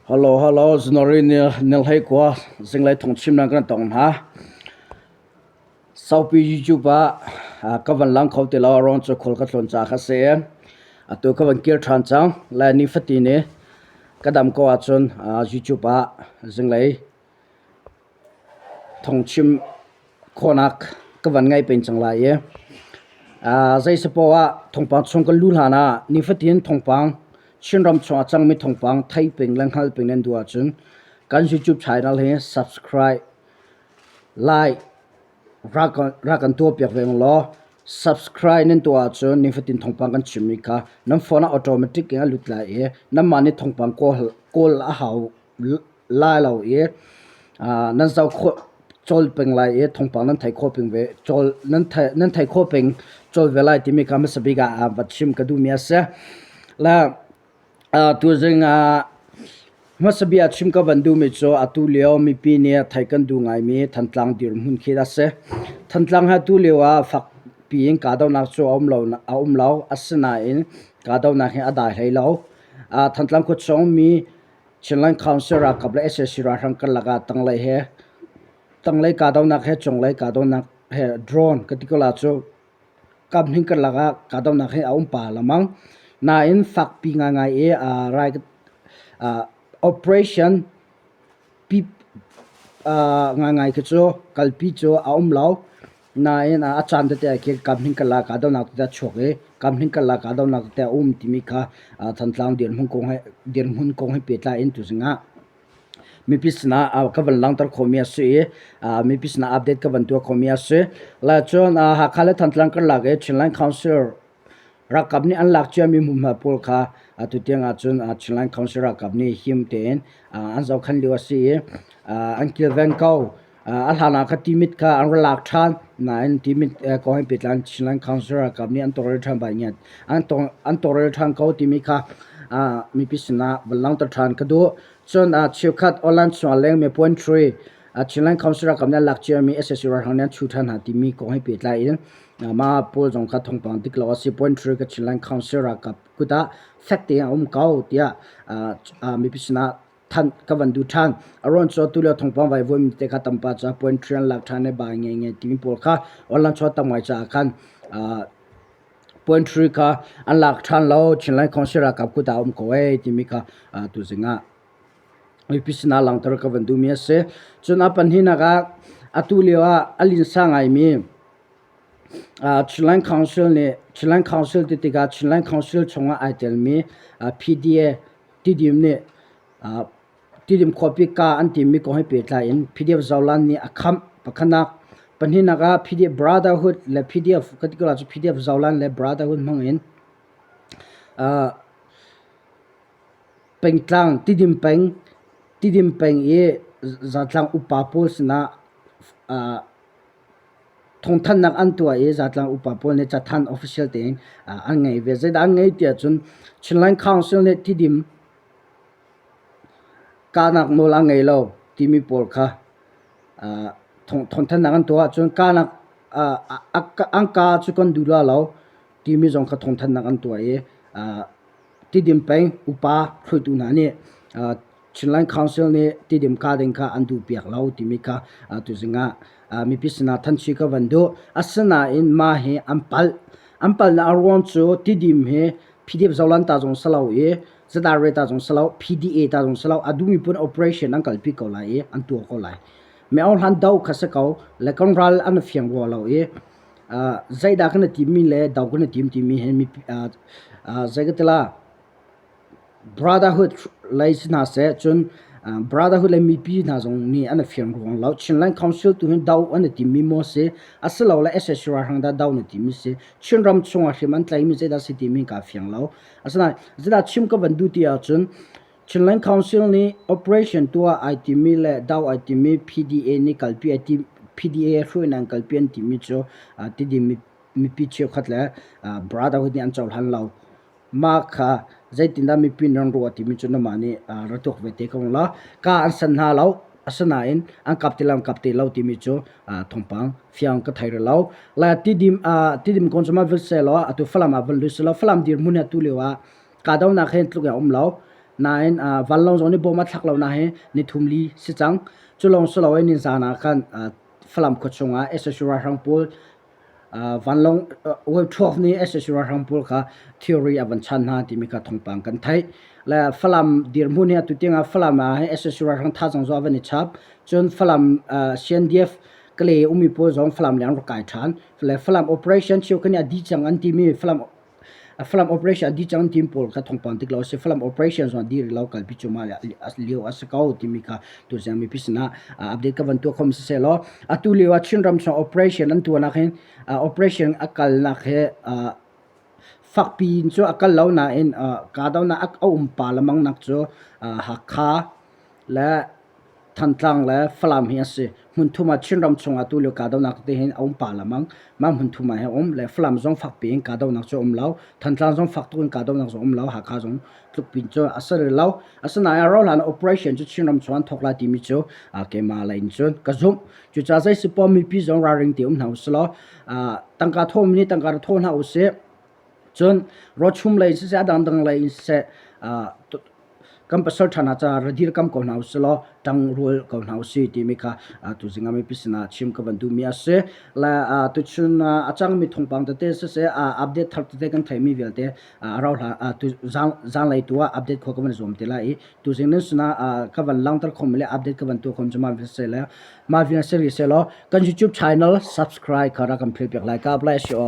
Hello, hello, January ni hlei kua zinglei thawngchim nan kan tong hna. Saupi YouTube ah ka van lang kho ti lo rawng cu khul ka tlawn ca kha si. Atu ka van kir ṭhan cang. Lai ni fatin i ka dam ko ahcun YouTube ah zinglei Thawngchim khawhnak ka van ngei peng cang lai i zei si poah ah thawngpang chung kan luh hlan ah nifatin thawngpang Chinram chung a cangmi thawngpang theih peng le hngalh peng nan duh ahcun kan YouTube channel hi subscribe, like rak kan tuahpiak ve ung law subscribe nan tuah ahcun nifatin thawngpang kan chimmi kha nan phone ah automatic in a lut lai i nanmah nih thawngpang kawl a hau lai lo i nan zoh khawh cawl peng lai i thawngpang nan theih khawh peng ve cawl nan theih nan theih khawh peng cawl ve lai timi kha hmasa bik ah va chim ka duhmi a si. Le tuzing ah hmasa bia chim ka van duhmi cu atu lio mipi nih theih kan duh ngaimi Thantlang dirhmun khi a si. Thantlang hi atu lio ah fakpi in kahdohnak cu a um lo a um lo. Asinain kahdohnak hi a dai hlei lo. Thantlang khuachung mi Chinland Council ralkap le sac ralhrang karlak ah tanglei he tanglei kahdohnak he cunglei kahdohnak he drone ka ti ko la cu kaphnih karlak ah kahdohnak hi a um pah lengmang. Nain fakpi ngaingai i rai operation pi ngaingai khi cu kalpi cu a um lo. Nain a caan tete ah khin kaphnih karlak kahdohnak tete a chuak i kaphnih karlak kahdohnak tete a um timi kha Thantlang dirhmun kong he dirhmun kong he pehtlai in tuzing ah mipi sinah ka van langhter khawhmi a si i mipi sinah update ka van tuah khawhmi a si. Lai cun Hakha le Thantlang karlak i Chinland Council ralkap nih an lak ciami hmunhma pawl kha atu tiang ahcun Chinland Council ralkap nih him tein an zohkhenh lio a si i an kilven ko. A hlan ah kha Timit kha an ra lak ṭhan nain Timit kong he pehtlai in Chinland Council ralkap nih an tawlrel ṭhan bai ngiat. An tawlrel ṭhan ko timi kha mipi sinah van langhter ṭhan ka duh. Cun cheukhat online chung ah lengmi Point-Tree Chinland Council ralkap nih an lak ciami sac ralhrang nih an chuh ṭhan hna timi kong he pehtlai in mah pawl zong kha thawngpang dik lo a si. Point-Tree ka Chinland Council ralkap kut ah fek tein a um ko tiah mipi sinah thanh ka van duh ṭhan. A ruang cu atu lio thawngpang vaivuanmi te kha tampa caah poetry an lak ṭhan i ba nge nge timi pawl kha online chuah tam ngai caah khan poetry kha an lak ṭhan lo. Chinland Council ralkap kut ah a um ko ee timi kha tuzing ah mipi sinah langhter ka van duhmi a si. Cun a pahnihnak ah atu lio ah a linsa ngaimi Chinland Council nih Chinland Council ti tikah Chinland Council chungah ai telmi PDA Tidim nih Tidim khuapi ka an timi kong he pehtlai in PDF Zoland nih a khamh. Pakhatnak. Pahnihnak ah PDF Brotherhood le PDF ka ti ko lai cu PDF Zoland le Brotherhood hmang in pengtlang Tidim peng Tidim peng i zatlang upa pawl sinah Thawngthanhnak an tuah i zatlang upa pawl nih cathanh official tein an ngei ve. Zeidah an ngei tiah cun Chinland Council nih Tidim kahnak nawl a ngei lo timi pawl kha thawngthanhnak an tuah ahcun kahnak an kaa cu kan duh la lo timi zong kha thawngthanhnak an tuah i Tidim peng upa hruaitu hna nih Chinland Council nih Tidim kah ding kha an duhpiak lo timi kha tuzing ah mipi sinah thanchi ka van duh. Asinain mah hi an palh. An palhnak a ruang cu Tidim hi PDF Zoland ta zong si lo i ZRA ta zong si lo, PDA ta zong si lo, a duhmi pun operation an kalpi ko lai i an tuah ko lai. Meo hlan do kha si ko le kan ral an fiang rua lo i zeidah kan i timmi le do kan i tim timi hi mipi zei ka ti la Brotherhood lei si hna seh cun Brotherhood le mipi hna zong nih an i fiang ruang lo. Chinland Council tu hi do an i timmi maw si asilole sac ralhrang dah do an i timmi si Chinram chungah hriam an tlaimi zeidah si timi kaa fiang lo. Asinain zeidah chim ka van duh ti ahcun Chinland Council nih operation tuah ai timmi le do ai timmi PDA nih kalpi ai tim PDA hruainak in kalpi an timi cu Tidim mipi cheukhat le Brotherhood nih an cohlan lo. Mah kha zeitindah mipi nan ruah timi cu nangmah nih ra tuak ve te ko la. Ka an san hna lo. Asinain an kap ti lo an kap ti lo timi cu thawngpang fiang ka thei rih lo. La Tidim Tidim kong cu mah vil seh law atu Falam ah van lut seh law Falam dirhmun hi atu lio ah kahdohnak he tluk in a um lo. Nain vanlawng zong nih bom a thlak lo na hi nithum li si cang. Cu lawng si loin nizan ah khan Falam khua chungah sac ralhrang pawl vanlawng Wave 12 nih sac ralhrang pawl kha thilri a van chan hna timi kha thawngpang kan theih. Le Falam dirhmun hi atu tiangah Falam ah hin sac ralhrang thazaang zong a van i chap. Cun Falam CNDF Kalay ummi pawl zong Falam lei an rak kai ṭhan. Le Falam operation cheukhat nih a dih cang an timi Falam Falam operation a dih cang tim pawl kha thawngpang tik lo a si. Falam operation zong a dih rih lo kalpi cuahmah lio a si ko timi kha tuzing mipi sinah update ka van tuah khom siseh law atu lio ah Chinram chung operation an tuahnak hin operation a kalnak hi fakpi in cu a kal lo nain kahdohnak a um pa lamang nak cu Hakha le Thantlang le Falam hi a si. Hmunthum ah Chinram chungah tulio kahdohnak tete hin a um pah lengmang. Mah hmunthum ah hin a um. Le Falam zong fakpi in kahdohnak cu a um lo. Thantlang zong fak tuk in kahdohnak zong a um lo. Hakha zong tlukpi cu a si rih lo. Asinain a rauh hlan ah operation cu Chinram chung an thawk lai timi cu keimah lei in cun ka zumh. Cucaah zeisipoah mipi zong ralring te um hna usih law tangka thawhmi nih tangka rak thawh hna usih. Cun rawchum lei in siseh a dangdang lei in siseh kan pasal ṭha hna caah ra dirkam ko hna usih law ṭangrual ko hna usih timi kha tuzing ah mipi sinah chim ka van duhmi a si. Le tuchun a cangmi thawngpang tete siseh update thar tete kan theihmi vialte a rau hlan zaanlei tu ah update khawh ka van zuam te lai i tuzing nan sinah ka van langhter khomi le update ka van tuah khomi cu mah vial seh le mah vial si rih seh law kan YouTube channel subscribe kha rak kan phil piak lai ka apply si aw.